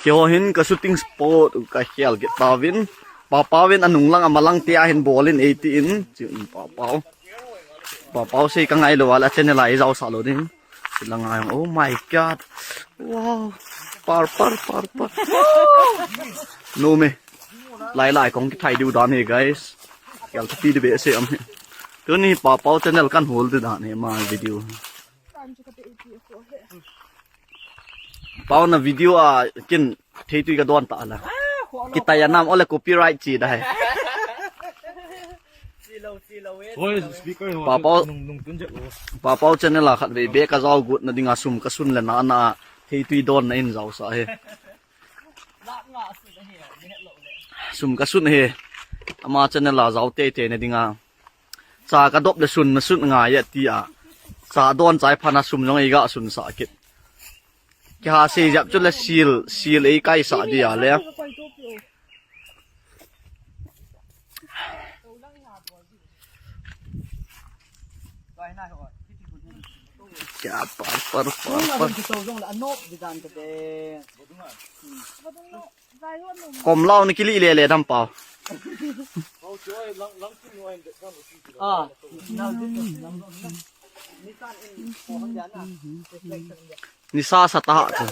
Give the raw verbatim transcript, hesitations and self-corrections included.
Keiho hin ka shooting spot u ka khel kit tauvin. Papau vin anung lang amalang te a hin bol in eitin. Chi un Papau. Papau sei ka ngai lou a le channel a i jao sah lou ding. Chi lang a, oh my God. Wow. Par, par, par, par. No me. Lai lai kong kithai diu dan hi, guys. Khel thupi di behseh um hi. Tuni Papau channel kan hol di dan hi ama video. Pau na video a kin theitui ka don ta la. Kitai a nam ole copyright chi da hai. Hoi, speaker ho. Papau, nung, nung tun jep ho. Papau channel a khat vei be ka jao gut na dinga sum ka sun le na na theitui don na in jao sa hi. Sum ka sun hi. Ama channel a jao tei tei na dinga. Cha ka dop le sun na sun ngai a ti a. Cha don chai pha na sum jong ei ga sun sa kit. Kiha sei jep chu le sil, sil ei kai sa di a le. Kya par, par, par, par. Kom lau ni kili le le dam pau. Ah, nisa sa ta ha chu.